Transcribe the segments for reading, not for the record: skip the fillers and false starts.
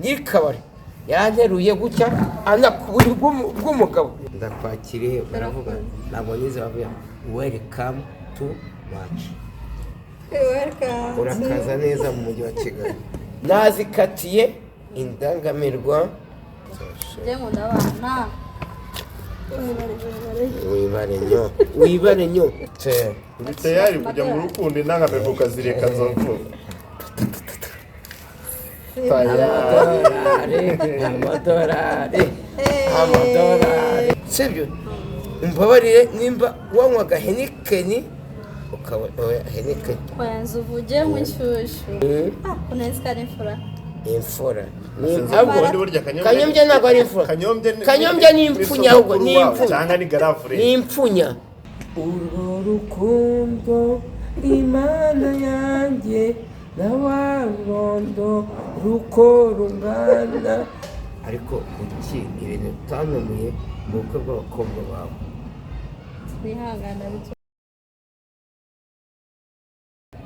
Nyirikabari yanteruye gutya ana ku buriri bw'umugabo. Ndakwakiriye, baravuga ntabwo nize, bavuga "Welcome to much." Welcome. Urakaza neza mu mujyi wa Kigali. Nazikatiye indangamirwa. Njye nkunda abana. Wibare nyo, wibare nyo. Uri tayari kujya mu rukundo, indangamirwa ukazireka, Nzovu? Tayari? Amadorari, amadorari, amadorari, sibyo? Umbabarire, nimba wanywaga Heineken ukaba, oya, Heineken. Kwanza uvuge nk'inshyushyu. Ah, kunenzi ko ari imfura. Imfura. Sinzi. Ahubwo Ubundi burya Kanyombya. Kanyombya ntabwo ari imfura. Kanyombya Kanyombya ni impfunya, ahubwo ni sogokuru wawe, impfunya. Cyangwa ni garafure. Ni impfunya. Urwo rukundo, Imana yanjye, na wa rurondo ruko rungana. Ariko kuki ibintu utanumiye mu bukwe bw'abakobwa bawe? Twihangana bike.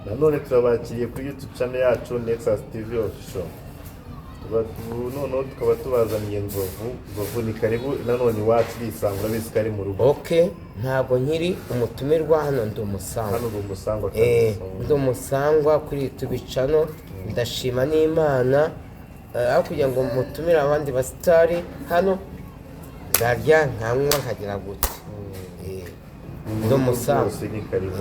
Nanone turabakiriye kuri YouTube channel yacu, Nexus TV Official. Noneho tukaba tubazaniye Nzovu. Nzovu, ni karibu nanone iwacu, urisanga, urabizi ko ari mu rugo. OK, ntabwo nkiri umutumirwa hano, ndi umusangwa. Hano uri umusangwa kabisa. Ndi umusangwa kuri YouTube channel. Ndashima n'Imana. Aho kugira ngo mutumire abandi basitari hano, ndarya, nkanywa, nkagira gute. Ndi umusangwa. Rwose ni karibu.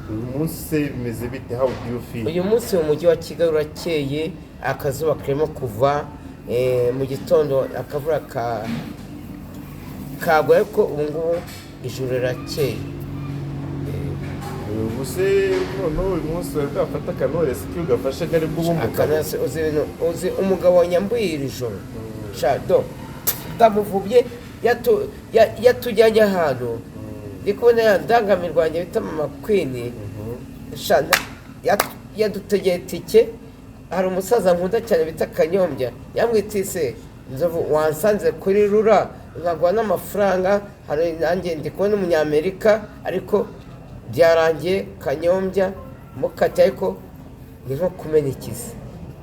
Uyu munsi se bimeze bite? How do you feel? Uyu munsi mu mujyi wa Kigali urakeye, akazuba karimo kuva. Mu gitondo akavura kagwa, ariko ubu ngubu ijuru rirakeye. Ubu se noneho uyu munsi wari bwafata akanores ko ugafashe kari bw'ubu umugabo? Akanasi, uzi ibintu, uzi umugabo wanyambuye iri joro shado ndamuvubye, yatujyanye ahantu ndi kubona ya ndangamirwa yanjye bita Mama Queen. Sha, yadutegeye itike. Hari umusaza nkunda cyane bita Kanyombya, yambwiye se Nzovu wansanze kuri rura nkaguha n'amafaranga. Hari nanjye ndi kubona umunyamerika, ariko byarangiye Kanyombya mukati, ariko ni nko kumena ikizi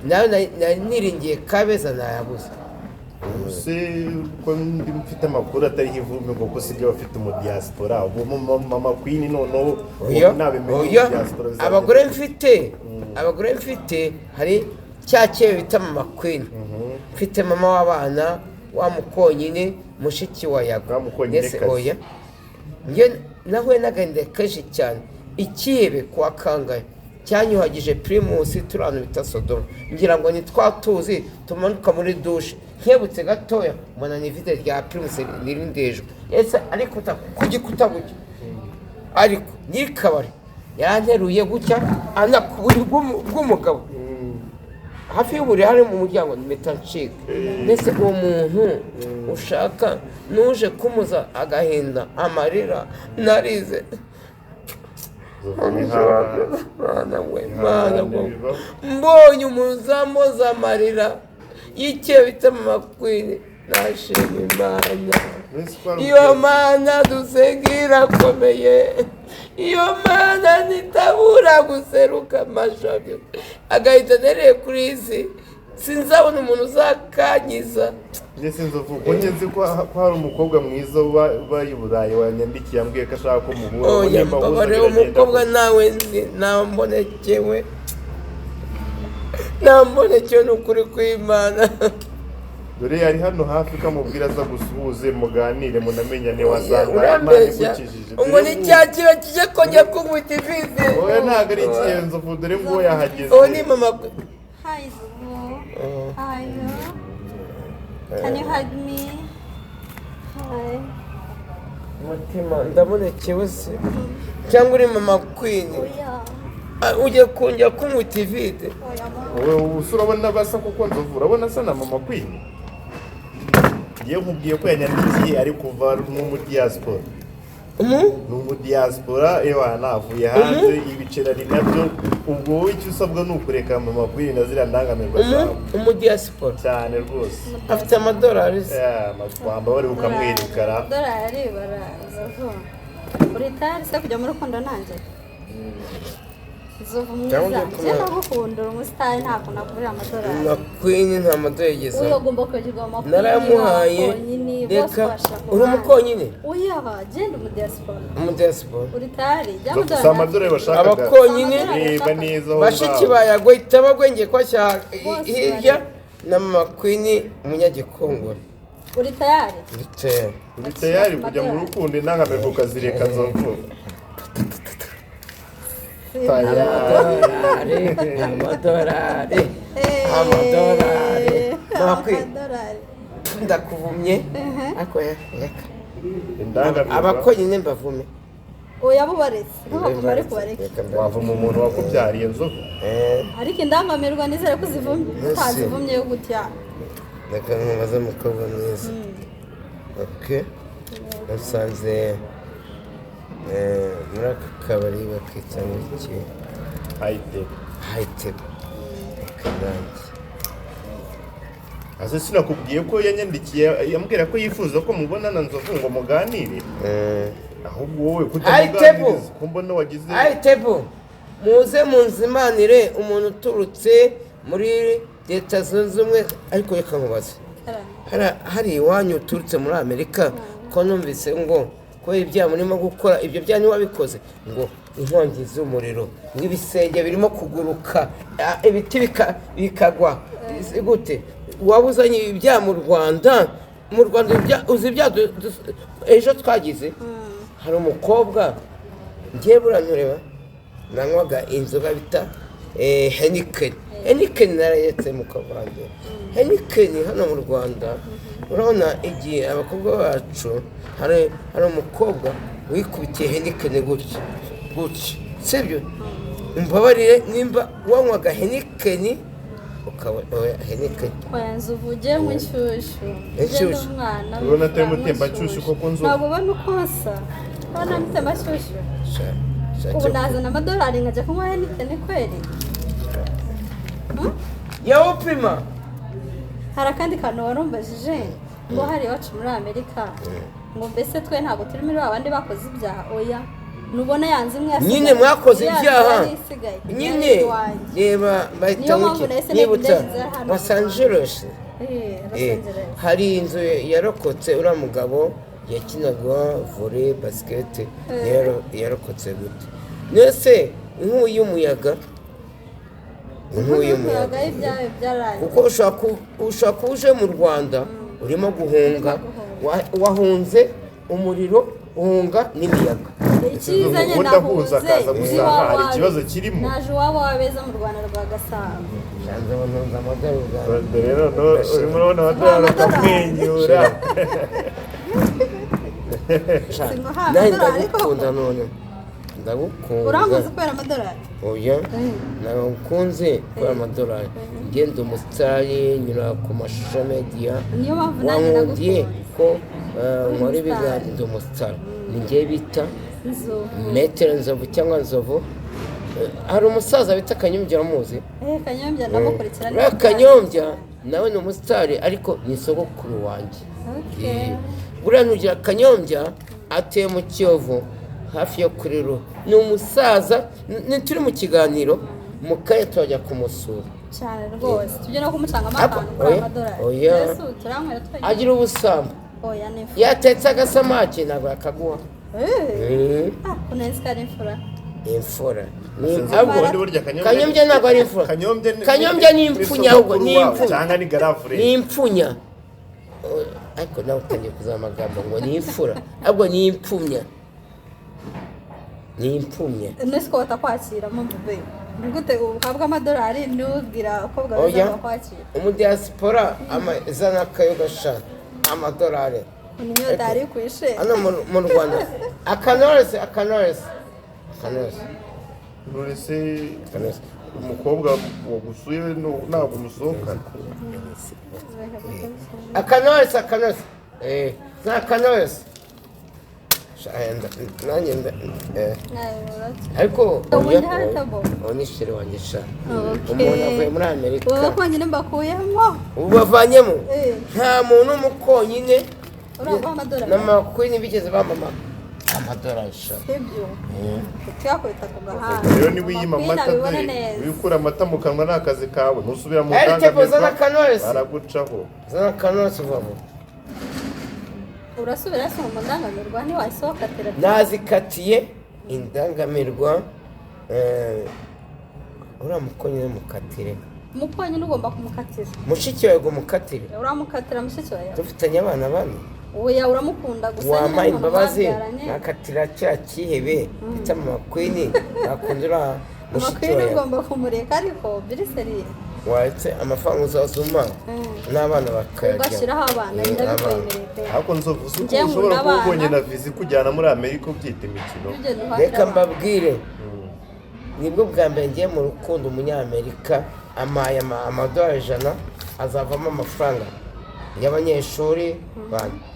nawe. Nari niringiye Kabeza, nayabuze. Se ko ndi mfite amakuru atariho ivumbi ngo ko usigaye bafite umudiaspora ubu, Mama Queen, noneho Oya. nabimenya Oya. umudiaspora bizagenda Abagore gute? mfite, abagore mfite, hari cya cyeyo bita Mama Queen, mfite mama w'abana wa mukonyine, mushiki wa Yago. Wa mukonyine Mbese kazi. Oya, njye nahuye n'agahinda kenshi cyane. Ikihebe kwa kangahe cyanyuhagije Primus, turi ahantu bita Sodoma, ngira ngo ni twa tuzi tumanuka muri douche. Nkebutse gatoya mbona ni vide rya Primus riri hejuru ese, ariko ku gikuta gutya. Ariko nyirikabari yanteruye gutya ana ku buriri bw'umugabo, hafi y'uburiri hari mu muryango, mpita ncika. Mbese uwo muntu ushaka nuje kumuza agahinda, amarira narize. Mana we, Mana we, mbonye umuzamu amarira y'icyo bita Mama Queen, nashima Imana. Iyo Mana dusenga irakomeye, iyo Mana ntitabura guseruka amashami. Agahita nereye kuri iyi, sinzabona umuntu uzakanyiza. Njye sinzi uvuga ko njye nzi ko hari umukobwa mwiza uba i Burayi wanyandikiye, ambwiye ko ashaka ko muhura. Ubu Oya. nimba ahuza Mbabare. biragenda Umukobwa gute? nawe nzi, nambonekewe, nambonekewe, ni ukuri kw'Imana. Dore yari hano hafi, ko amubwira aza gusuhuze, muganire, munamenyane, wasanga Imana Urambeshya. igukijije. Ubwo ni cya kiba kijya kongera kunkubita ivide. Wowe ntabwo ari ikigenzo, dore nguwo yahageze. Uwo ni mama. Hi, Zubu. How are you? Can you hug me? Hi. Mutima, ndabonekewe se cyangwa uri Mama Queen? Oya. Ah, ugiye kongera kunkubita ivide. Oya, mama. Wowe ubu urabona basa kuko Nzovu urabona asa na Mama Queen? Ngiye nkubwiye ko yanyandikiye ari kuva mu diaspora. Umu? Ni umudiaspora, ewa, navuye hanze ibiceri nabyo. Ubwo wowe icyo usabwa ni ukureka Mama Queen na ziriya ndangamirwa Umu? zawe. Umudiaspora? Cyane rwose. Afite amadolari se? Wamba bari bukamwerekara. Dorari baraza vuba. Uri tayari se kujya mu rukundo nanjye? Nzovu Cyangwa mwiza, ugiye njye kumwe- ndagukunda, uri umusitari, ntabwo nakugurira amadolari. Na Queen nta madorari yigeze Uyu agomba kwibagirwa amakuru. Narayamuhaye. Reka, uri umukonyine? Oya, genda umudiyasipora. Umudiyasipora. Uri tayari? Jya Nzovu, si amadolari bashakaga. Abakonyine. Reba neza aho Bashiki ngaho. ba Yago itabagwenge ko ashaka Bose hirya bari. na mama Queen umunyagikongoro. Uri tayari? Ndetse Uri tayari kujya mu rukundo, indangamirwa ukazireka, Nzovu? Tayari. Amadolari, amadolari, amadolari. Mama Queen, Amadolari. ndakuvumye ariko reka Indangamirwa. abakonyine mbavume. Oya, bubaretse, ntubavume, ariko bareke. Reka mbareke. Wavuma umuntu wakubyariye, Nzovu? Ariko indangamirwa nizere ko uzivumye. Mbese. Utazivumye yo gutya. Reka nkubaze, mukobwa mwiza. Ok, musanze muri aka kabari bakita ngo iki? Hayite. Hayitebo. Ok, nanjye Ase sinakubwiye ko yanyandikiye yambwira ko yifuza ko mubonana, Nzovu, ngo muganire? Ahubwo wowe kutamuganiriza, ko mbona wagize Hayitebo, muze munzimanire umuntu uturutse muri Leta Zunze Ubumwe. Ariko reka nkubaze, hari iwanyu uturutse muri Amerika, ko numvise ngo kubera ibyaha murimo gukora, ibyo byaha ntiwabikoze, ngo inkongi z'umuriro, ngo ibisenge birimo kuguruka, ibiti bikagwa. Ese gute waba uzanye ibyaha mu Rwanda? Mu Rwanda uzi ibyaha ejo twagize? Hari umukobwa, ngiye burantureba, nanywaga inzoga bita Heineken. Heineken narayetse mu kavange. Heineken hano mu Rwanda, urabona igihe abakobwa bacu, hari umukobwa wikubitiye Heineken gutya gutya, sibyo? Umbabarire nimba wanywaga Heineken ukaba oya, Heineken. Oya Nzovu, ujye mu nshyushyu. Inshyushyu. Ugende umwana. Urabona atari w'imfura, mutembanshyushyu koko, Nzovu? Ntabwo ubona uko nsa? Urabona mutembanshyushyu? Sha Ubu nazana amadolari nkajya kunywa Heineken kweri? Yewe upima. Hari akandi kantu warumbajije ngo hari iwacu muri Amerika, ngo mbese twe ntabwo turi muri ba bandi bakoze ibyaha. Oya, nubona yanze imwe yasigaye. Nyine mwakoze Iriya ibyaha. yari isigaye. Nyine Yari iwanjye. reba bahita Niyo mpamvu muki nahise nibutsa nagenda hano mu Los Rwanda. Angeles. Los Angeles. Hari inzu yarokotse, uriya mugabo yakinaga volley, basket, yarokotse gute? Nese inkubi y'umuyaga, inkubi Umuyaga y'umuyaga y'ibyawe byaraye. Kuko ushobora kuba uje mu Rwanda urimo guhunga, wahunze umuriro, uhunga n'imiyaga. Icyiza nyine Ubundi ahuza nahuze akaza gusanga hari ikibazo kirimo. Naje iwabo w'abeza mu Rwanda rwa Gasabo. Shanze ntunze amadorari. Dore noneho urimo urabona amadolari akamwenyura. Singuha Nawe amadolari koko. ndagukunda none ndagukunda. Uranguze kubera amadolari? Oya, ntabwo nkunze kubera amadolari. Ngenda umusitari, nyura ku mashusho media. Niyo mpamvu nanjye Wankundiye nagukunze. ko nkora Uri ibiganiro, ndi umusitari, ni njye bita Nzovu. Metero Nzovu cyangwa Nzovu. Hari umusaza bita Kanyombya, uramuzi? Kanyombya ndamukurikira. Uriya Kanyombya nawe ni umusitari, ariko ni sogokuru wanjye. Okay. Buriya nugira Kanyombya atuye mu Kiyovu hafi yo kuri Ruhu, ni umusaza. Turi mu kiganiro mu kanya turajya kumusura. Cyane rwose, tujye no kumucangamo Apa, akantu kuri oya, amadolari. oya. Yesu, turanywera twenyine. Agira ubusambo. Oya, ni imfura. Yatetse agasamake ntabwo yakaguha. Ah, kunenzi ko ari imfura. Imfura. Sinzi Ahubwo ubundi burya Kanyombya- Kanyombya ntabwo ari imfura. Kanyombya Kanyombya ni impfunya, ahubwo ni sogokuru wabo, impfunya. cyangwa ni garafure. Ni impfunya. Ariko nawe utangiye kuzana amagambo ngo ni imfura, ahubwo ni impfumya, ni impfumya. Nese ko batakwakira mu bebe, ni gute uhabwa amadolari ntubwira abakobwa Oya. beza bakwakira? Umudiyasipora izana akayoga sha, amadolari. Niyo dari kwishe. Hano mu Rwanda akanoresi, akanoresi, akanoresi. None se Akanoresi. umukobwa wagusuye ntabwo umusohokana? Akanoresi, akanoresi, za akanoresi. Sha, nanjye ariko Ubundi oya, hari oya. tabo. Uwo ni sheri wanjye sha. Okay. Umuntu avuye muri Amerika. Wowe konyine mbakuyemo. Ubu bavanyemo. Eh. Nta muntu umukonyine Uraguha amadolari. n'amakwini bigeze bamama amadolari. Amadolari ijana. Sibyo, tuyakubita ku gahanga. Rero niba uyima Queen amata, abibone dore neza. wikura amata mu kanwa ni akazi kawe, ntusubira mu Eric, ndangamirwa, uzana akanowesi. baragucaho. Zana akanowesi vuba vuba. Urasubira se mu ndangamirwa? Ntiwasohoka terapi? Nazikatiye indangamirwa. Uriya mukonyine mukatire. Umukonyine ugomba kumukatira. Mushiki wawe ngo mukatire. Uramukatira mushiki wawe? Dufitanye abana bane. Oya, uramukunda gusa nyine Wampaye nk'umuntu imbabazi mwabyaranye. nakatira kiriya kihebe bita mama Queen, nakunda uriya mushiki Amakwini wawe. ugomba kumureka, ariko biriseriye. Waretse amafaranga uzazuma n'abana bakayarya. Ugashyiraho abana. Abana. Ndabikwemereye pe. Ariko Nzovu, uzi ko Njye nkunda ushobora kuba abana. ubonye na viza ikujyana muri Amerika ubyita imikino? Ugenda uhahira Reka abana. mbabwire, nibwo bwa mbere ngiye mu rukundo. Umunyamerika amaye amadolari 100, azavamo amafaranga y'abanyeshuri banjye.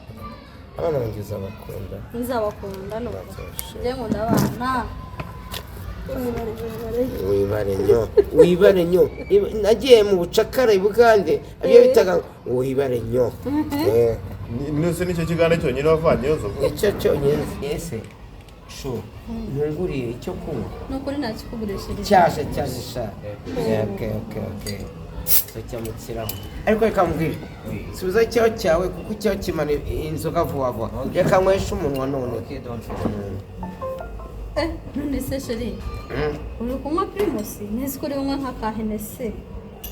Abana banjye uzabakunda. Nzabakunda nuko. Nzabakunda. Njye nkunda abana. Wibare, wibare. Wibare nyo, wibare nyo. Nagiye mu bucakara i Bugande, ibyo bitaga ngo wibare nyo. Nose nicyo kiganiro cyonyine wavanyeyo, Nzovu? Icyo cyonyine. Ese shu ntunguriye icyo kunywa? Ni ukuri ntakikugurishirije. Cyaje, cyaje sha. Okay, tucyamukiraho, ariko reka mbwire, subiza icyaho cyawe kuko icyaho kimara inzoga vuba vuba. Reka nyweshe umunwa none. Okay, don't worry. Eh, none se chéri, uri kunywa Primus, nzi ko uri kunywa nka ka Hennessy,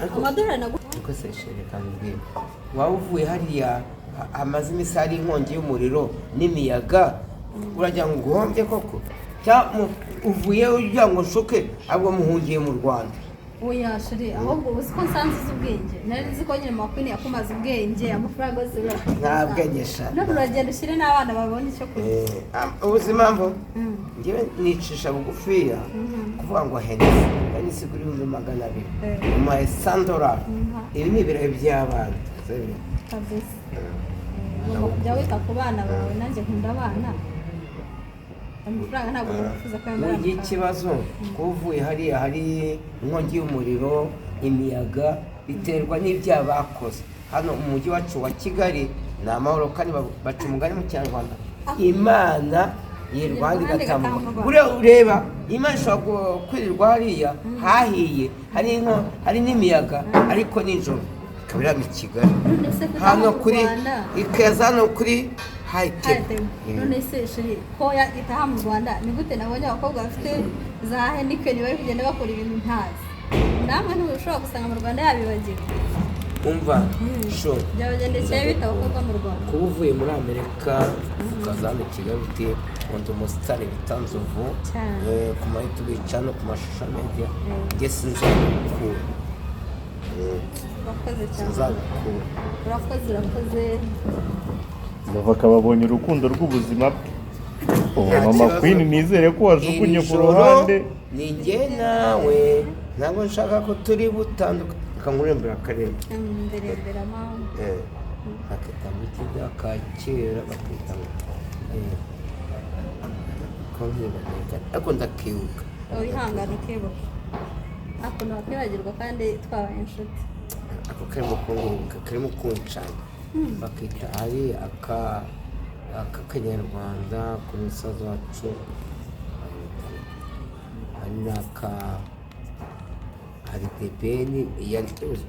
amadolari nagu Ariko se chéri, reka mbwire, waba uvuye hariya hamaze iminsi hari inkongi y'umuriro n'imiyaga, uragira ngo uhombye koko? Cyangwa uvuye ugira ngo nshuke ahubwo muhungiye mu Rwanda? Oya chéri, ahubwo uzi ko nsanze uzi ubwenge. Nari nzi ko nyine makwini yakumaze ubwenge, amafaranga yose urayakumaze. Nta bwenge sha. None uragenda ushyire n'abana babone icyo kurya. Uzi impamvu njyewe nicisha bugufiya kuvuga ngo Hennessy? Hennessy kuri 200,000. Umuhaye 100 dolari. Ibi ni ibirayi by'abana, sibyo? Kabisa. Ugomba kujya wita ku bana bawe. Nanjye nkunda abana. Amafaranga ntabwo nifuza ko yamara. Ntugire ikibazo kuba uvuye hariya hari inkongi y'umuriro, imiyaga, biterwa n'ibyaha bakoze. Hano mu mujyi wacu wa Kigali ni amahoro, kandi baca umugani mu Kinyarwanda: Imana yirirwa ahandi igatambuka. Buriya ureba Imana ishobora kwirirwa hariya hahiye, hari hari n'imiyaga, ariko nijoro ikaba iri hano i Kigali. None se ko Hano itaha mu kuri Rwanda? ikaza hano kuri High Table. None se chéri, ko itaha mu Rwanda, ni gute nabonye abakobwa bafite za Heineken bari kugenda bakora ibintu ntazi? Namwe ntibushobora gusanga mu Rwanda yabibagiwe. Umva sho. Byabagendekeye bita abakobwa mu Rwanda? Kuba uvuye muri Amerika ukaza hano i Kigali uti nkunda umusitari bita Nzovu. Cyane. Ku ma YouTube no ku mashusho media, njye sinzabikura. Urakoze cyane. Sinzabikura. Urakoze, urakoze. Nzovu akaba abonye urukundo rw'ubuzima bwe. Ubu Nta mama kibazo. Queen, nizere ko wajugunye Iri ku joro ruhande. Ni njye nawe, ntabwo nshaka ko turi butanduka. Reka nkurembere akarembo. Mbere mbere mama. Bakita mu kigo ka kera, bakita ngo ko nkibagiwe, ariko ndakibuka. Wihangane ukibuka, nta kuntu wakwibagirwa kandi twabaye inshuti. Ako karimo kunguka, karimo kuncana, bakita ari aka kanyarwanda ku musozi wacu, hari n'aka, hari The Ben.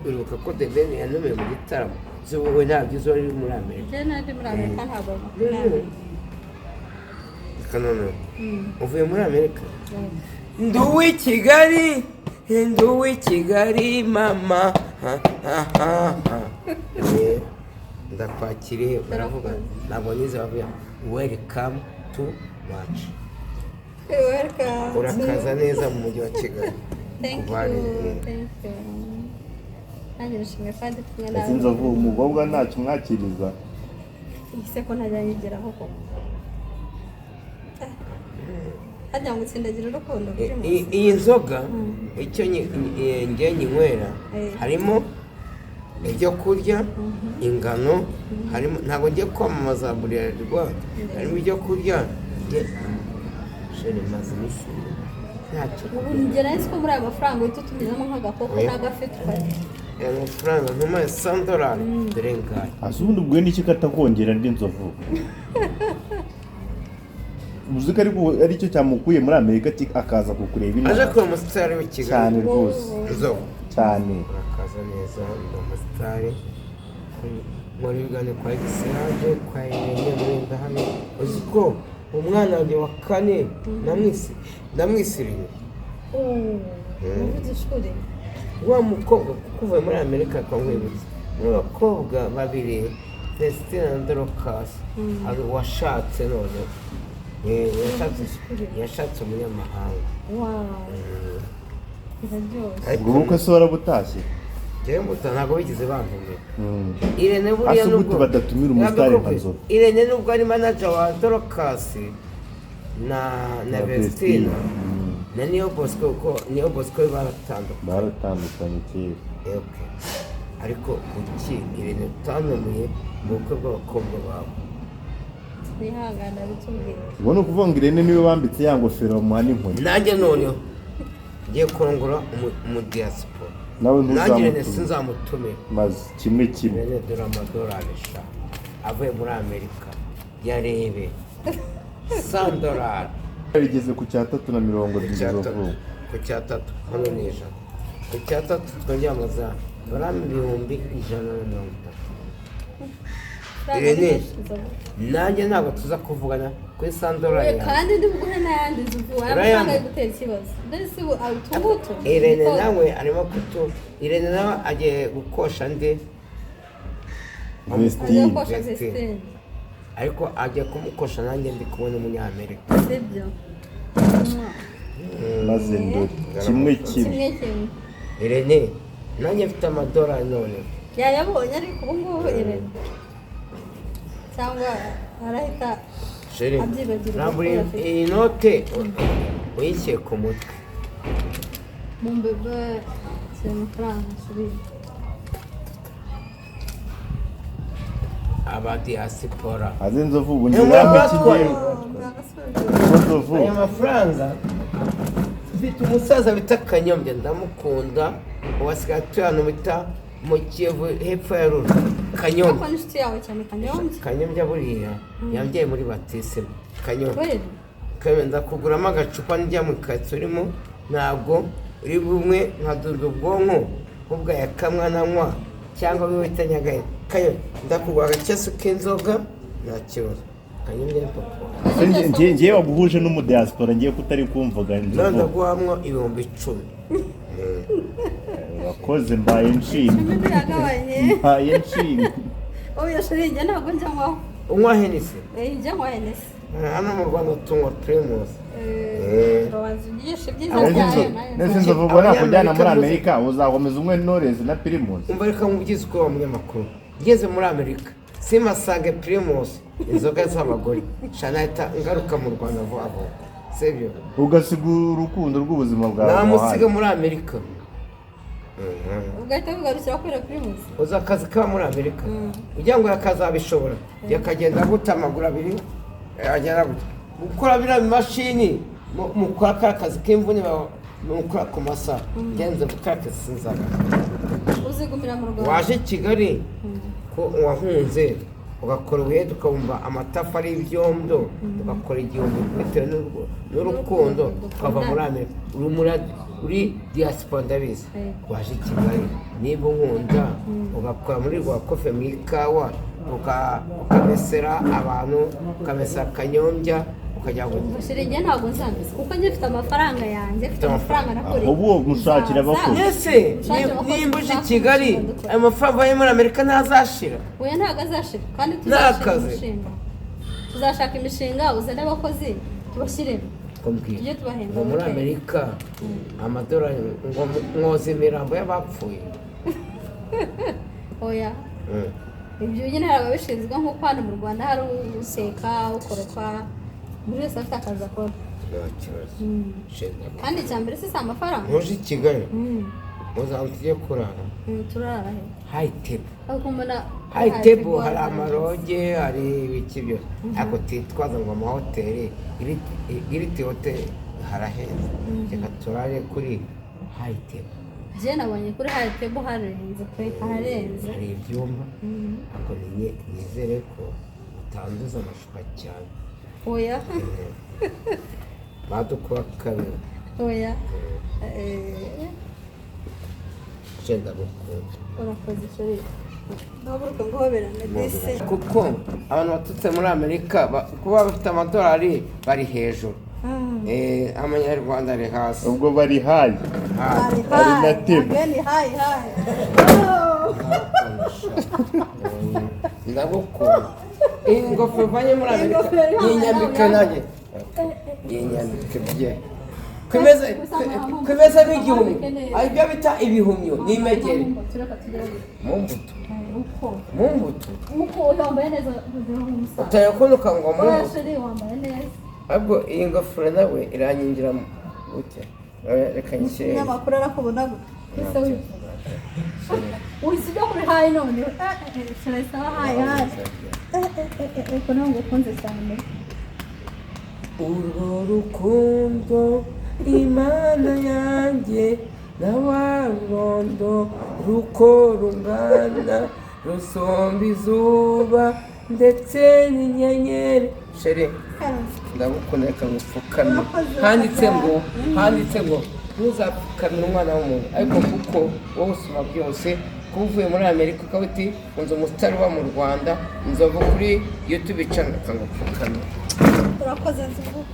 Uribuka ko The Ben yantumiye mu gitaramo? Wowe ntabyo uzi, wari muri Amerika. Njye nari muri Amerika, ntabwo makumyabiri. Reka noneho uvuye muri Amerika, ndi uw'i Kigali, ndi uw'i Kigali mama. Ha, ha, ha, ha. Ndakwakiriye, baravuga ntabwo nize, bavuga "Welcome to wacu". Welcome. Urakaza neza mu mujyi wa Kigali. Thank Kuva you. hari- Thank you. Nanjye nishimiye kandi kumwe Ese nawe. Nzovu, umukobwa ntacyo umwakiriza? Ese ko ntajya nyigeraho koko? Hajya ngo utsindagira urukundo buri munsi. Iyi nzoga icyo njye nyinywera, harimo ibyo kurya, ingano harimo. Ntabwo ngiye kwamamaza Bralirwa. Harimo ibyo kurya. Chéri, maze iminsi ntacyo. Ubu njye nari nzi ko muri aya mafaranga uhita utumizamo nk'agakoko Oya. n'agafi tukarya. Aya mafaranga ntumaye 100 dolari, dore ngaya. Ase ubundi ubwo n'iki katakongera ndi Nzovu? Uzi ko aricyo cyamukuye muri Amerika, akaza kukureba Aje inaha. kuba umusitari w'i Kigali. Cyane rwose. Nzovu. Cyane. Urakaza neza, ndi umusitari, nkora ibiganiro kwa Egisiranje, kwa Irene Murinda hano. Uzi ko umwana wanjye wa kane namwisiriye? Uvuze ishuri. Wa mukobwa kuko uvuye muri Amerika akamwibutsa muri abakobwa babiri, Vestina na Dorcas, hari uwashatse none. Yashatse umunyamahanga. Wow, biraryoshye. Ubwo bukwe se warabutashye? Njyewe muta ntabwo bigeze bantumira. Irene buriya Ase nubwo gute badatumira umusitari nka Nzovu? Irene nubwo ari manager wa Dorcas na Na Vestina Vestina. Na Niyo Bosco, kuko Niyo Bosco we baratandukanye. Baratandukanye kera. Okay. Ariko kuki Irene utantumiye mu bukwe bw'abakobwa bawe? Twihangana bitubwire. Ubwo ni ukuvuga ngo Irene niwe wambitse ya ngofero bamuha n'inkoni. Nanjye noneho ngiye kurongora umudiyasipora. Nawe Nanjye Irene ntuzamutumire. sinzamutumira. Maze kimwe kimwe. Irene, dore amadolari sha avuye muri Amerika, yarebe $100. Bigeze ku cyatatu na mirongo irindwi, Nzovu. Ku cyatatu hano ni 100, ku cyatatu twongeye amazana barama 130,000. Irene, nanjye ntabwo tuza kuvugana kuri $100 yawe. Kandi ndi buguhe n'ayandi, Nzovu. Aya Urayampa? mafaranga ari gutera ikibazo mbese ubu utu ngutu. Irene nawe arimo kutu, Irene nawe agiye gukosha nde? Agiye Vestine. kosha Vestine. Vestine. Ariko agiye kumukosha nanjye ndi kubona umunyamerika. Sibyo? Maze ndore kimwe kimwe. Kimwe kimwe. Irene, nanjye mfite amadolari none. Yayabonye ariko ubu ngubu Irene cyangwa arahita Chérie, abyibagirwa rambura ko afite. iyi note uyishyire ku mutwe. Mu mbebe si amafaranga chérie. Aba diaspora. Aze Nzovu, ubu Niyo njye mpamvu yampa iki batwaye. ngewe? Ko Nzovu Aya mafaranga, mfite umusaza bita Kanyombya, ndamukunda, ubu asigaye atuye ahantu bita mu Kiyovu hepfo ya Rura. Ariko Kanyombya. n'inshuti yawe cyane Kanyombya. Kanyombya buriya yambyaye muri batisimu, Kanyombya. Kweli? Kanyombya, ndakuguramo agacupa njya mu karitsiye urimo, ntabwo uri bumwe nkadurwa ubwonko nk'ubwa ya kamwananywa cyangwa wita Nyagahe. Kanyombya, ndakugura agakesu k'inzoga, nta kibazo. Kanyombya ni papa wanjye. Se ngewe waguhuje n'umudiaspora, ngiye kutari kumvuga None Nzovu. ndaguhamwa 10,000. Urakoze, mbaye nshimye. 10 biragabanye. Mbaye nshimye. Oya chérie, njye ntabwo njya nywaho. Unywa Hennessy? Njya nywa Hennessy. Hano mu Rwanda tunywa Primus. Turabanza unyigishe ibyiza Nese byayo Nzovu, nawe. nese Nzovu, ubwo nakujyana muri Amerika uzakomeza unywe Knowless na Primus? Umva, reka nkubwize uko wa munyamakuru, ngeze muri Amerika simasange Primus, inzoga z'abagore, shanahita ngaruka mu Rwanda vuba vuba, sibyo? Ugasiga urukundo rw'ubuzima bwawe Namusiga wahaye. muri Amerika. Ugahita wigarukira kubera Primus. Uzi akazi kaba muri Amerika? Ugira ngo yakazabishobora, yakagenda gute? Amaguru abiri agenda gute gukora biriya bimashini mukora kariya kazi k'imvune, mukora ku masaha? Ngenze gukora akazi sinzaga. Uzigumira mu Rwanda. Waje i Kigali ko wahunze, ugakora ubuhede, ukabumba amatafari y'ibyondo, ugakora igihumbi bitewe n'urukundo, ukava muri Amerika uri muri uri diaspora, ndabizi. Yego. Waje i Kigali, niba unkunda, ugakora muri rwa kofe mu ikawa, ukamesera abantu, ukamesera Kanyombya, ukajya Chérie, njye ntabwo nzambiza kuko njye mfite amafaranga yanjye, mfite amafaranga nakoreye. Ahubwo mushakira abakozi. Ese Mushakira abakozi, nimba uje i tuzakora Kigali, umushinga dukora. ayo mafaranga avuye muri Amerika ntazashira. Oya, ntabwo azashira kandi tuzashaka N'akazi. imishinga, tuzashaka imishinga, uzane abakozi tubashyiremo. Kumbwira Tujye tubahemba ngo muri buke. Amerika amadolari ngo mwoza imirambo y'abapfuye. Oya, ibyo nyine hari ababishinzwe, nk'uko hano mu Rwanda hari useka, ukoropa, buri wese afite akazi akora. Nta kibazo. Shinga. Kandi icya mbere si amafaranga. Ntuje i Kigali, Mm. muzamu tujye kurara. Turara he? High table. Ariko mbona High table hari amaroge, hari ibiki byose, ariko titwaza ngo amahoteli, iriti hoteli harahenze, reka turare kuri high table. Njye nabonye kuri high table harenze pe, hararenze. Hari ibyumba, ariko nizere ko utanduza amashuka cyane. Oya. Badukuba kabiri. Oya. Genda gukunda. Urakoze chéri, ntaburuka nguhoberane disi. Kuko abantu baturutse muri Amerika kuba bafite amadolari bari hejuru. Amanyarwanda ari hasi. Ubwo bari high. Hasi. Hari. Ari na Hi. team. Again, hi hi. Oh. Ndagukunda. Iyi ngofero uvanye muri Amerika, Ingofero iri yinyambike hano. nanjye yinyambike bye kwimeze nk'igihumyo. Hari ibyo bita ibihumyo n'imegeri. Tureka tugerageze. Mu mbuto. Uko Mu mbuto. Uko wambaye neza, ugira nk'umusaza. Utayakunuka ngo mu Oya mbuto. chéri, wambaye neza. Ahubwo iyi ngofero nawe irankingira gute? Oya, reka nyishyire. Umunyamakuru arakubona gute ese? Wivuga uhise ujya kuri hi none. Turasaba hi hi. Ko nawe ngukunze cyane. Urwo rukundo Imana yanjye na wa rundo ruko rungana, rusumba izuba ndetse n'inyenyeri. Chéri, ndagukunda, reka ngupfukame. Handitse ngo ntuzapfukamire umwana w'umuntu, ariko kuko wowe usoma byose, kuba uvuye muri Amerika ukaba uti unzi umusitari uba mu Rwanda, Nzovu kuri YouTube channel, reka ngupfukame. Urakoze Nzovu.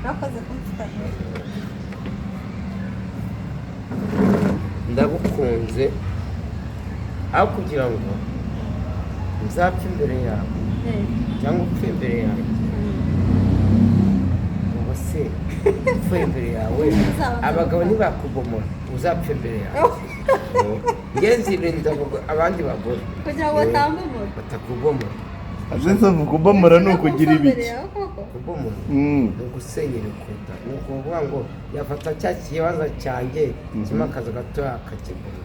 Urakoze kumfukamira. Ndagukunze aho kugira ngo nzapfe imbere yawe cyangwa upfe imbere yanjye. Ubwo se upfuye imbere yawe, abagabo ntibakubomora? Uzapfa imbere yawe, njye nzirinda abandi bagore kugira ngo batambomora. Batakubomora. Aze kubomora ni ukugira ibiki? Kubomora ni ugusenya ibikuta, ni ukuvuga ngo yafata cya kibanza cyanjye kimwe, akazu gatoya, akakigura.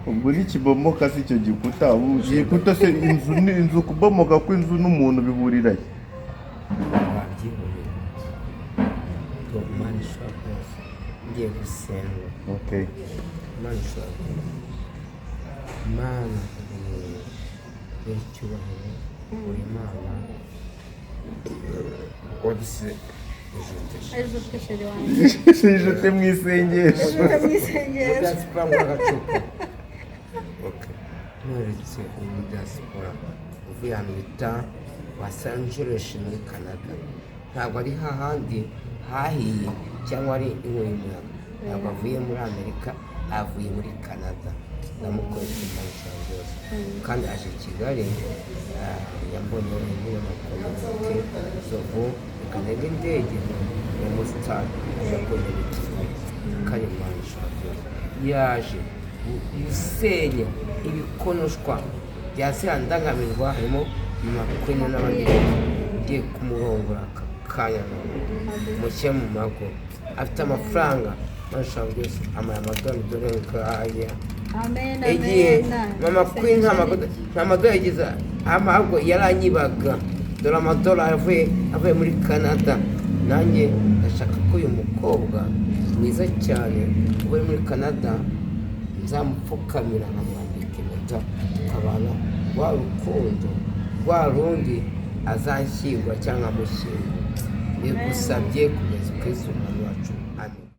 Ubwo nikibomoka si icyo gikuta, ubu igikuta se inzu ni inzu, kubomoka kw'inzu n'umuntu bihurira he? Wabyihorera. Imana ishobora byose, ngiye gusenga. Okay. Imana ishobora byose, Imana icyubahiro, uri Imana wadusize ijuru. Ejo chéri wanjye. Ijute mu isengesho. Ejo mu isengesho. Diaspora ngo agacupa. Okay. Nturetse umu diaspora uvuye ahantu bita Los Angeles muri Canada, ntabwo ari hahandi hahiye cyangwa ari inkubi y'umuyaga, ntabwo avuye muri Amerika, avuye muri Canada. Ndamukoresha impamvu byose kandi aje i Kigali. Yambonye wenyine amakomite Nzovu reka indege ni umusitari aje kongera i Kigali kandi Imana ishobora byose yaje gusenya ibikonoshwa bya ziriya ndangamirwa, harimo Mama Queen n'abandi benshi. Ugiye kumurongora aka kanya none mushyire mu mago, afite amafaranga, Imana ishobora byose amaye amadolari, dore ngaya. Amen. Igihe Amen. Mama Queen nta madorari yagize, ahubwo yaranyibaga. Dore amadolari avuye muri Canada. Nanjye ndashaka ko uyu mukobwa mwiza cyane uvuye muri Canada nzamupfukamira, nkamwambika impeta, tukabana rwa rukundo rwa rundi, azanshyingura cyangwa nkamushyingura. Bigusabye kugeza Kristo.